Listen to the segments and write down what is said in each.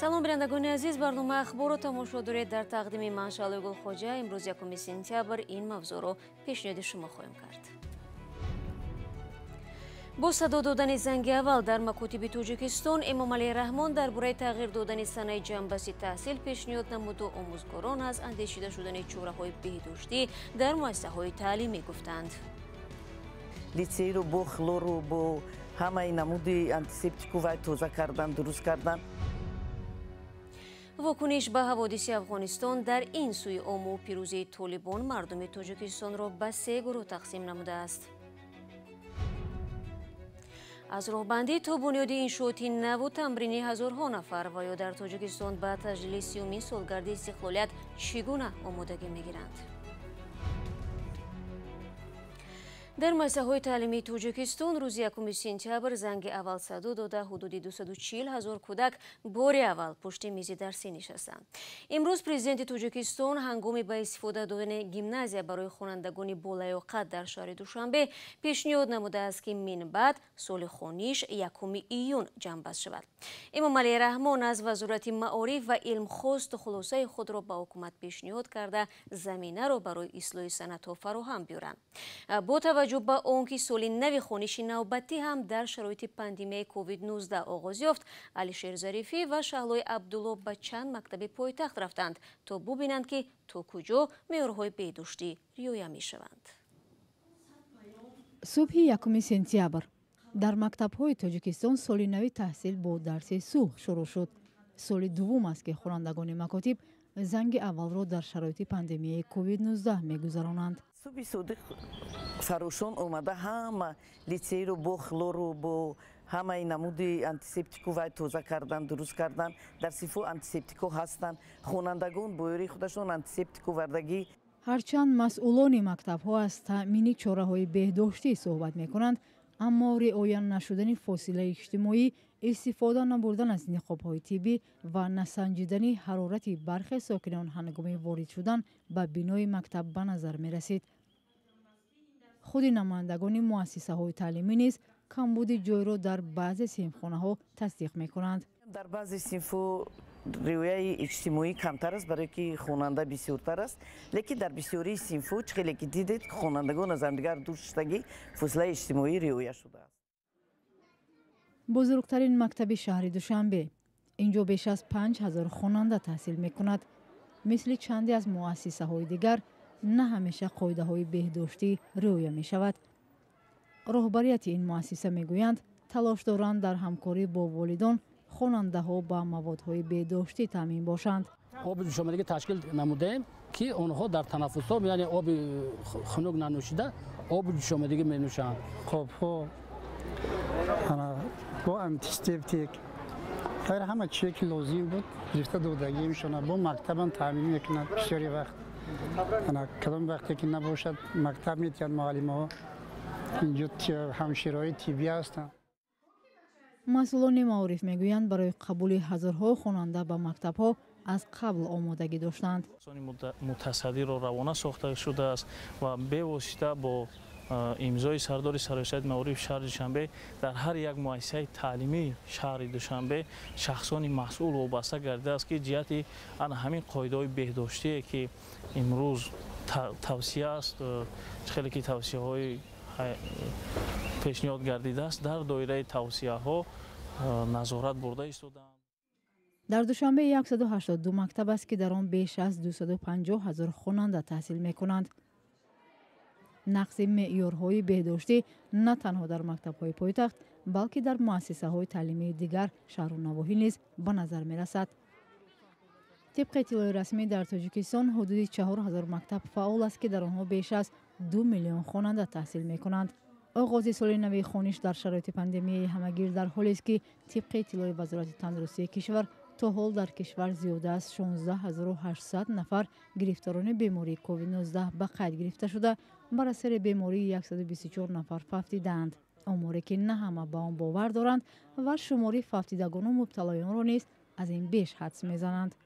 Салом, бинандагони азиз, барномаи ахборро тамошо доред. Дар тақдими ман Шаълои Гулхоҷа имрӯз 1 сентябр ин мавзӯъро пешниҳоди шумо хоҳем кард. Бо садо додани занги аввал дар макотиби Тоҷикистон, Эмомалӣ Раҳмон дар бораи тағйир додани санаи ҷамъбасти таҳсил пешниҳод намуду омӯзгорон аз андешида шудани чораҳои беҳдоштӣ дар муассисаҳои таълимӣ гуфтанд. Литсейро бо хлору бо ҳамаи намуди антисептику вай тоза кардан, дуруст кардан. Вокуниш ба ҳаводиси Афғонистон дар ин сӯи Ому пирӯзии Толибон мардуми Тоҷикистонро ба се гурӯҳ тақсим намудааст. Аз роҳбандӣ то бунёди иншооти наву тамрини ҳазорҳо нафар ва ё дар Тоҷикистон ба таҷлили 30-умин солгарди истиқлолият чӣ гуна омодагӣ мегиранд? Дар муассисаҳои таълимии Тоҷикистон рӯзи 1 сентябр занги аввал садо дода ҳудуди 240 ҳазор кӯдак бори аввал пушти мизи дарсӣ нишастанд. Имрӯз президенти Тоҷикистон ҳангоми ба истифода додани гимназия барои хонандагони болаёқат дар шаҳри Душанбе пешниҳод намудааст, ки минбаъд соли хониш 1 июн ҷамъбаст шавад. Эмомалӣ Раҳмон аз Вазорати маориф ва илм хост хулосаи худро ба ҳукумат пешниҳод карда заминаро барои ислоҳи санадҳо фароҳам биёранд. Бо таваҷҷӯҳ ба он ки соли нави хониши навбатӣ ҳам дар шароити пандемияи COVID-19 оғоз ёфт, Алишер Зарифӣ ва Шаҳлои Абдулло ба чанд мактаби пойтахт рафтанд, то бубинанд, ки то куҷо меъёрҳои беҳдоштӣ риоя мешаванд. Субҳи 1 сентябр дар мактабҳои Тоҷикистон соли нави таҳсил бо дарси сулҳ шурӯъ шуд. Соли дуввум аст, ки хонандагони макотиб занги аввалро дар шароити пандемияи COVID-19 мегузаронанд. Субҳи содиқ фарошон омада ҳама литсейро бо хлору бо ҳамаи намуди антисептику вай тоза кардан, дуруст кардан. Дар синфҳо антисептикҳо ҳастанд. Хонандагон бо ёрии худашон антисептику вардагӣ. Ҳарчанд масъулони мактабҳо аз таъмини чораҳои беҳдоштӣ суҳбат мекунанд, аммо риоя нашудани фосилаи иҷтимоӣ, истифода набурдан аз ниқобҳои тиббӣ ва насанҷидани ҳарорати бархе сокинон ҳангоми ворид шудан ба бинои мактаб ба назар мерасид. Худи намояндагони муассисаҳои таълимӣ низ камбуди ҷойро дар баъзе синфхонаҳо тасдиқ мекунанд. Дар баъзе синфҳо риояи иҷтимоӣ камтар аст, барое ки хонанда бисёртар аст, лекин дар бисёрии синфҳо чӣ хеле ки дидед, хонандагон аз ҳамдигар дур шудагӣ, фосилаи иҷтимоӣ риоя шудааст. Бузургтарин мактаби шаҳри Душанбе. Инҷо беш аз 5000 хонанда таҳсил мекунад. Мисли чанде аз муассисаҳои дигар, на ҳамеша қоидаҳои беҳдоштӣ риоя мешавад. Роҳбарияти ин муассиса мегӯянд, талош доранд дар ҳамкорӣ бо волидон хонандаҳо ба маводҳои беҳдоштӣ таъмин бошанд. Оби ҷӯшомадагӣ ташкил намудаем, ки онҳо дар танаффусҳо, яъне оби хунук нанӯшида, оби ҷӯшомадагӣ менӯшанд. Қобҳо бо антисептик, ғайр ҳама чизе ки лозим буд гирифта додагиимшона. Бо мактабам таъмин мекунад бисёри вақт. Кадом вақте ки набошад, мактаб метиҳад муаллимаҳо. Инҷо ҳамшираҳои тиббӣ ҳастанд. Масъулони маориф мегӯянд, барои қабули ҳазорҳо хонанда ба мактабҳо аз қабл омодагӣ доштанд. Мутасаддиро равона сохта шудааст ва бевосита бо имзои сардори сароясати маориф шаҳри Душанбе дар ҳар як муассисаи таълимии шаҳри Душанбе шахсони масъул вобаста гардидааст, ки ҷиҳати ана ҳамин қоидаҳои беҳдоштие, ки имрӯз тавсия аст, хеле ки тавсияҳои пешниҳод гардидааст, дар доираи тавсияҳо назорат бурда истодаанд. Дар Душанбе 182 мактаб аст, ки дар он беш аз 250 ҳазор хонанда таҳсил мекунанд. Нақси меъёрҳои беҳдоштӣ на танҳо дар мактабҳои пойтахт, балки дар муассисаҳои таълимии дигар шаҳру навоҳӣ низ ба назар мерасад. Тибқи иттилои расмӣ, дар Тоҷикистон ҳудуди 4000 мактаб фаъол аст, ки дар онҳо беш аз 2 миллион хонанда таҳсил мекунанд. Оғози соли нави хониш дар шароити пандемияи ҳамагир дар ҳолест, ки тибқи иттилои Вазорати тандурустии кишвар то ҳол дар кишвар зиёда аз 16800 нафар гирифторони бемории COVID-19 ба қайд гирифта шуда, бар асари бемории 124 нафар фавтидаанд. Оморе ки на ҳама ба он бовар доранд ва шумори фавтидагону мубталоёнро низ аз ин беш ҳадс мезананд.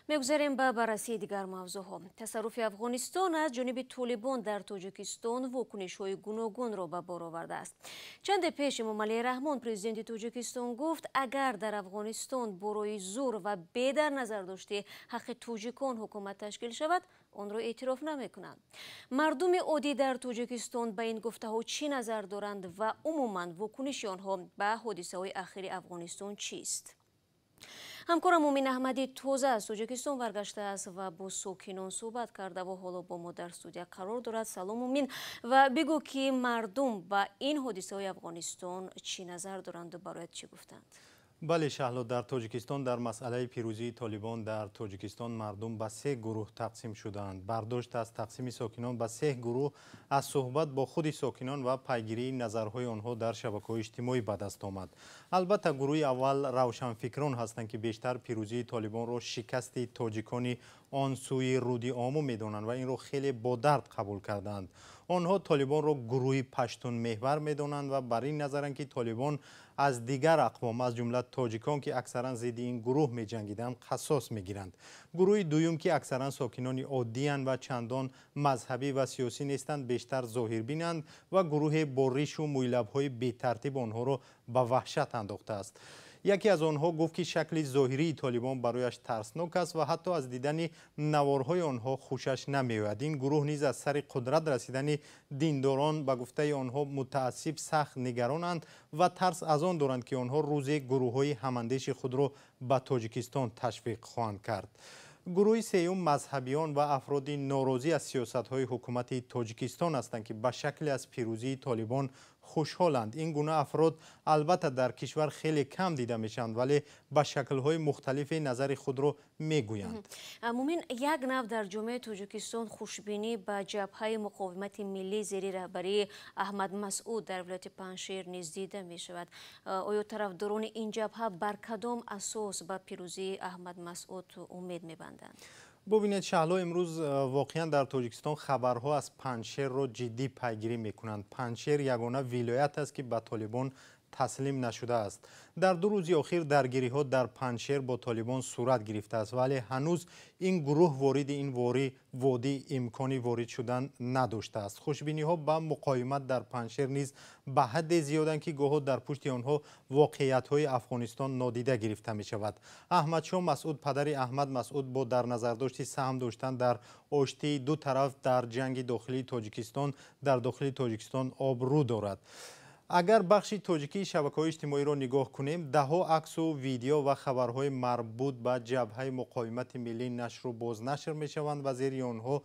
Мегузарем ба баррасии дигар мавзӯъҳо. Тасарруфи Афғонистон аз ҷониби Толибон дар Тоҷикистон вокунишҳои гуногунро ба бор овардааст. Чанде пеш Эмомалӣ Раҳмон, президенти Тоҷикистон, гуфт, агар дар Афғонистон бо роҳи зур ва бе дар назар дошти ҳаққи тоҷикон ҳукумат ташкил шавад, онро эътироф намекунанд. Мардуми оддӣ дар Тоҷикистон ба ин гуфтаҳо чӣ назар доранд ва умуман вокуниши онҳо ба ҳодисаҳои ахири Афғонистон чист? Ҳамкорам Мумин Аҳмадӣ тоза аз Тоҷикистон баргаштааст ва бо сокинон суҳбат карда ва ҳоло бо мо дар студия қарор дорад. Салом, Мумин, ва бигӯ, ки мардум ба ин ҳодисаҳои Афғонистон чӣ назар доранду барояд чӣ гуфтанд? Бале, Шаҳло, дар Тоҷикистон дар масъалаи пирӯзии Толибон дар Тоҷикистон мардум ба се гурӯҳ тақсим шудаанд. Бардошт аз тақсими сокинон ба се гурӯҳ аз суҳбат бо худи сокинон ва пайгирии назарҳои онҳо дар шабакаҳои иҷтимоӣ ба даст омад. Албатта, гурӯҳи аввал равшанфикрон ҳастанд, ки бештар пирӯзии Толибонро шикасти тоҷикони он сӯи руди Ому медонанд ва инро хеле бо дард қабул кардаанд. Онҳо Толибонро гурӯҳи паштунмеҳвар медонанд ва бар ин назаранд, ки Толибон аз дигар ақвом, аз ҷумла тоҷикон, ки аксаран зидди ин гурӯҳ меҷангиданд, қасос мегиранд. Гурӯҳи дуюм, ки аксаран сокинони оддиянд ва чандон мазҳабӣ ва сиёсӣ нестанд, бештар зоҳирбинанд ва гурӯҳе бо ришу мӯйлабҳои бетартиб онҳоро ба ваҳшат андохтааст. Яке аз онҳо гуфт, ки шакли зоҳирии Толибон барояш тарснок аст ва ҳатто аз дидани наворҳои онҳо хушаш намеояд. Ин гурӯҳ низ аз сари қудрат расидани диндорон, ба гуфтаи онҳо мутаассиб, сахт нигаронанд ва тарс аз он доранд, ки онҳо рӯзе гурӯҳҳои ҳамандеши худро ба Тоҷикистон ташвиқ хоҳанд кард. Гурӯҳи сеюм мазҳабиён ва афроди норозӣ аз сиёсатҳои ҳукумати Тоҷикистон ҳастанд, ки ба шакле аз пирӯзии Толибон хушҳоланд. Ин гуна афрод албатта дар кишвар хеле кам дида мешаванд, вале ба шаклҳои мухталифе назари худро мегӯянд. Мумин, як нав дар ҷомеаи Тоҷикистон хушбинӣ ба ҷабҳаи муқовимати миллӣ зери раҳбарии Аҳмад Масъуд дар вилояти Панҷшер низ дида мешавад. Оё тарафдорони ин ҷабҳа бар кадом асос ба пирӯзии Аҳмад Масъуд умед мебанданд? Бубинед, Шаҳло, имрӯз воқеан дар Тоҷикистон хабарҳо аз Панҷшерро ҷиддӣ пайгирӣ мекунанд. Панҷшер ягона вилоят аст, ки ба Толибон таслим нашудааст. Дар 2 рӯзи охир даргириҳо дар Панҷшер бо Толибон сурат гирифтааст, вале ҳанӯз ин гурӯҳ вориди ин водӣ имкони ворид шудан надоштааст. Хушбиниҳо ба муқовимат дар Панҷшер низ ба ҳадде зиёданд, ки гоҳо дар пушти онҳо воқеиятҳои Афғонистон нодида гирифта мешавад. Аҳмадшоҳ Масъуд, падари Аҳмад Масъуд, бо дар назардошти саҳм доштан дар оштии ду тараф дар ҷанги дохилии Тоҷикистон дар дохили Тоҷикистон обрӯ дорад. Агар бахши тоҷикии шабакаҳои иҷтимоиро нигоҳ кунем, даҳҳо аксу видео ва хабарҳои марбут ба ҷабҳаи муқовимати миллӣ нашру бознашр мешаванд ва зери онҳо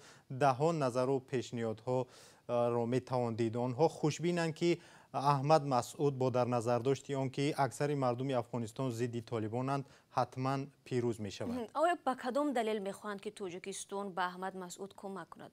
даҳҳо назару пешниҳодҳоро метавон дид. Онҳо хушбинанд, ки Аҳмад Масъуд бо дар назардошти он ки аксари мардуми Афғонистон зидди толибонанд, ҳатман пирӯз мешавад. Оё ба кадом далел мехоҳанд, ки Тоҷикистон ба Аҳмад Масъуд кӯмак кунад?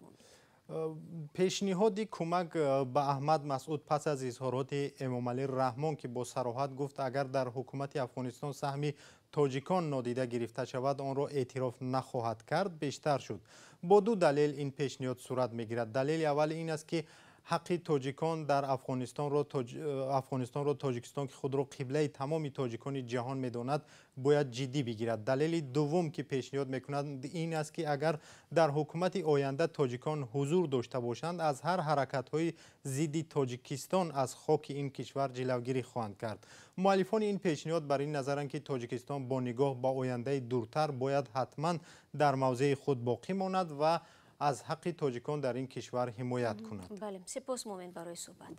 Пешниҳоди кӯмак ба Аҳмад Масъуд пас аз изҳороти Эмомалӣ Раҳмон, ки бо сароҳат гуфт, агар дар ҳукумати Афғонистон саҳми тоҷикон нодида гирифта шавад, онро эътироф нахоҳад кард, бештар шуд. Бо ду далел ин пешниҳод сурат мегирад. Далели аввал ин аст, ки ҳаққи тоҷикон дар Афғонистонро Тоҷикистон, ки худро қиблаи тамоми тоҷикони ҷаҳон медонад, бояд ҷиддӣ бигирад. Далели дуввум, ки пешниҳод мекунад, ин аст, ки агар дар ҳукумати оянда тоҷикон ҳузур дошта бошанд, аз ҳар ҳаракатҳои зидди Тоҷикистон аз хоки ин кишвар ҷилавгирӣ хоҳанд кард. Муаллифони ин пешниҳод бар ин назаранд, ки Тоҷикистон бо нигоҳ ба ояндаи дуртар бояд ҳатман дар мавзеи худ боқӣ монад ва аз ҳаққи тоҷикон дар ин кишвар ҳимоят кунад. Бале, сипос, Мумин, барои суҳбат.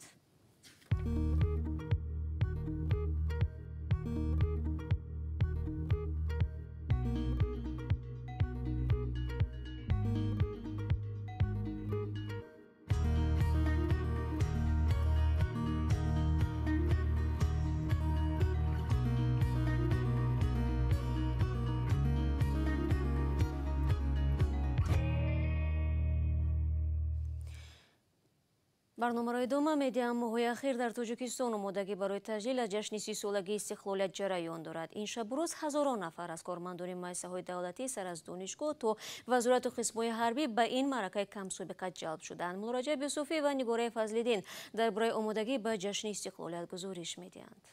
Барномаро идома медиҳам. Моҳҳои ахир дар Тоҷикистон омодагӣ барои таҷлил аз ҷашни 30-солагии истиқлолият ҷараён дорад. Ин шабу рӯз ҳазорон нафар аз кормандони муассисаҳои давлатӣ сар аз донишгоҳ то вазорату қисмҳои ҳарбӣ ба ин маъракаи камсобиқа ҷалб шуданд. Муллораҷаб Юсуфӣ ва Нигораи Фазлиддин дар бораи омодагӣ ба ҷашни истиқлолият гузориш медиҳанд.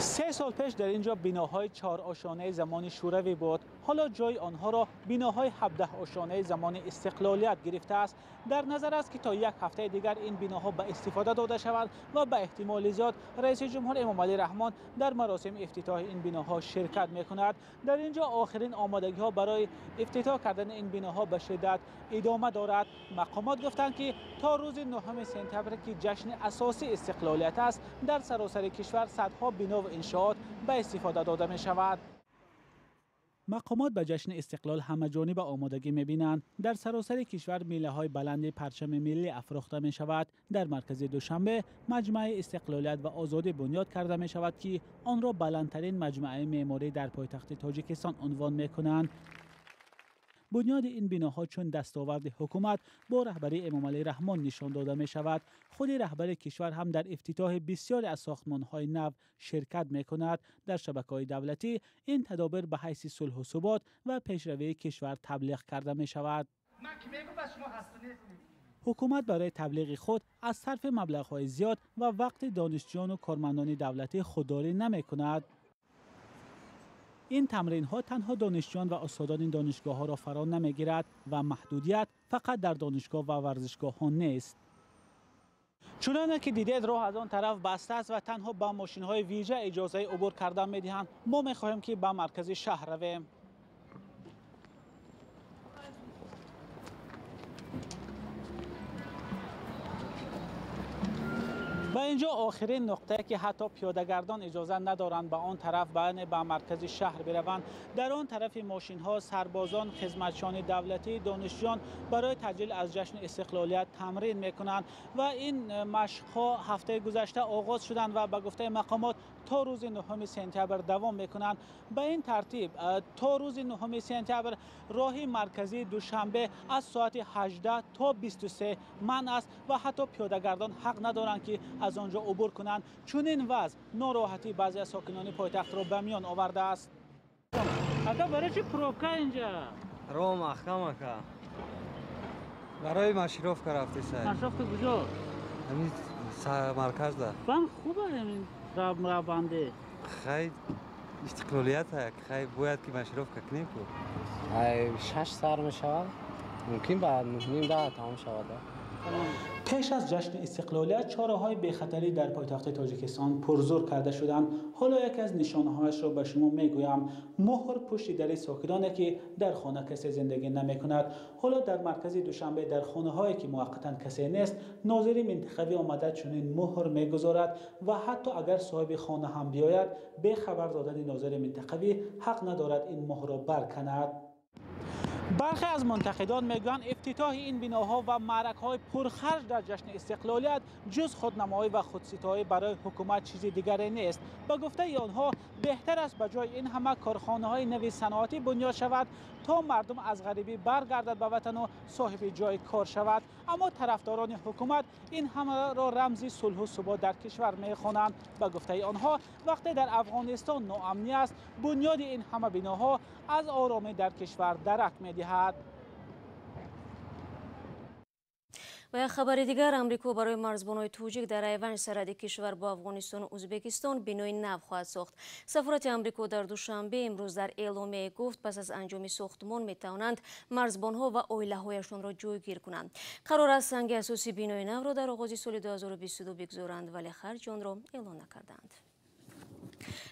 3 сол пеш дар инҷо биноҳои 4-ошёнаи замони шӯравӣ буд. Ҳоло ҷои онҳоро биноҳои 17-ошёнаи замони истиқлолият гирифтааст. Дар назар аст ки то як ҳафтаи дигар ин биноҳо ба истифода дода шаванд ва ба эҳтимоли зиёд раиси ҷумҳур Эмомалӣ Раҳмон дар маросими ифтитоҳи ин биноҳо ширкат мекунад. Дар инҷо охирин омодагиҳо барои ифтитоҳ кардани ин биноҳо ба шиддат идома дорад. Мақомот гуфтанд ки то рӯзи 9 сентябр ки ҷашни асосии истиқлолият аст, дар саросари кишвар садҳо бино ва иншоот ба истифода дода мешавад. Мақомот ба ҷашни истиқлол ҳамаҷониба омодагӣ мебинанд. Дар саросари кишвар милаҳои баланди парчами миллӣ афрохта мешавад. Дар маркази Душанбе маҷмааи истиқлолият ва озодӣ бунёд карда мешавад ки онро баландтарин маҷмааи меъморӣ дар пойтахти Тоҷикистон унвон мекунанд. Бунёди ин биноҳо чун дастоварди ҳукумат бо раҳбарии Эмомалӣ Раҳмон нишон дода мешавад. Худи раҳбари кишвар ҳам дар ифтитоҳи бисёре аз сохтмонҳои нав ширкат мекунад. Дар шабакаҳои давлатӣ ин тадобир ба ҳайси сулҳу субот ва пешравии кишвар таблиғ карда мешавад. Ҳукумат барои таблиғи худ аз сарфи маблағҳои зиёд ва вақти донишҷӯёну кормандони давлатӣ худдорӣ намекунад. Ин тамринҳо танҳо донишҷӯён ва устодони донишгоҳҳоро фаро намегирад ва маҳдудият фақат дар донишгоҳ ва варзишгоҳҳо нест. Чуноне ки дидед, роҳ аз он тараф баста аст ва танҳо ба мошинҳои вижа иҷозаи убур кардан медиҳанд. Мо мехоҳем ки ба маркази шаҳр равем. Ва инҷо охирин нуқтае ки ҳатто пиёдагардон иҷоза надоранд ба он тараф, ба маркази шаҳр бираванд. Дар он тарафи мошинҳо сарбозон, хизматчиёни давлатӣ, донишҷӯён барои таҷлил аз ҷашни истиқлолият тамрин мекунанд ва ин машқҳо ҳафтаи гузашта оғоз шуданд ва ба гуфтаи мақомот то рӯзи 9 сентябр давом мекунанд. Ба ин тартиб то рӯзи 9 сентябр роҳи марказии Душанбе аз соати 18 то 23 манъ аст ва ҳатто пиёдагардон ҳақ надоранд ки аз он ҷо убур кунанд. Чунин вазъ нороҳатии баъзе аз сокинони пойтахтро ба миён овардааст. Ака, барои чи пробка инҷа? Роҳ маҳкам, ака. Барои маршировка рафтеса. Маршировка куҷо? Ҳамин марказда. Бан хуб ҳамин раванде. Хай истиқлолият, хай бояд ки маршировка кунем ку. Ай 6 сар мешавад. Мумкин ба 9:30 тамом шавад. Пеш аз ҷашни истиқлолият чораҳои бехатарӣ дар пойтахти Тоҷикистон пурзур карда шуданд. Ҳоло яке аз нишонаҳояшро ба шумо мегӯям. Муҳр пушти дари сокиноне ки дар хона касе зиндагӣ намекунад. Ҳоло дар маркази Душанбе дар хонаҳое ки муваққатан касе нест, нозири минтақавӣ омада чунин муҳр мегузорад ва ҳатто агар соҳиби хона ҳам биёяд, бе хабар додани нозири минтақавӣ ҳақ надорад ин муҳрро барканад. Бархе аз мунтақидон мегӯянд ифтитоҳи ин биноҳо ва маъракаҳои пурхарҷ дар ҷашни истиқлолият ҷуз худнамоӣ ва худситоӣ барои ҳукумат чизи дигаре нест. Ба гуфтаи онҳо беҳтар аст ба ҷои ин ҳама корхонаҳои нави саноатӣ бунёд шавад то мардум аз ғарибӣ баргардад ба ватану соҳиби ҷои кор шавад. Аммо тарафдорони ҳукумат ин ҳамаро рамзи сулҳу субот дар кишвар мехонанд. Ба гуфтаи онҳо вақте дар Афғонистон ноамнӣ аст, бунёди ин ҳама биноҳо аз оромӣ дар кишвар дарак медиҳад. Ва як хабари дигар, Амрико барои марзбонони тоҷик дар айвани сарҳади кишвар бо Афғонистону Ӯзбекистон бинои нав хоҳад сохт. Сафорати Амрико дар Душанбе имрӯз дар эъломияе гуфт, пас аз анҷоми сохтмон метавонанд марзбонҳо ва оилаҳояшонро ҷойгир кунанд. Қарор аст санги асосии бинои навро дар оғози соли 2022 бигзоранд, вале харҷи онро эълон накарданд.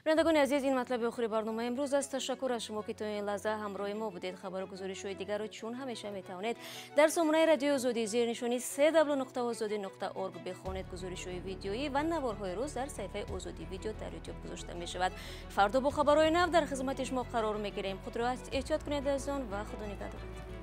Бинандагони азиз, ин матлаби охири барномаи имрӯз аст. Ташаккур аз шумо ки то ин лаҳза ҳамроҳи мо будед. Хабару гузоришҳои дигарро чун ҳамеша метавонед дар сомонаи радиои Озодӣ зернишони cw.ozodi.org бихонед. Гузоришҳои видеоӣ ва наворҳои рӯз дар саҳифаи Озодӣ видео дар ютуб гузошта мешавад. Фардо бо хабарҳои нав дар хизмати шумо қарор мегирем. Худро эҳтиёт кунед азизон ва худо нигаҳдорад.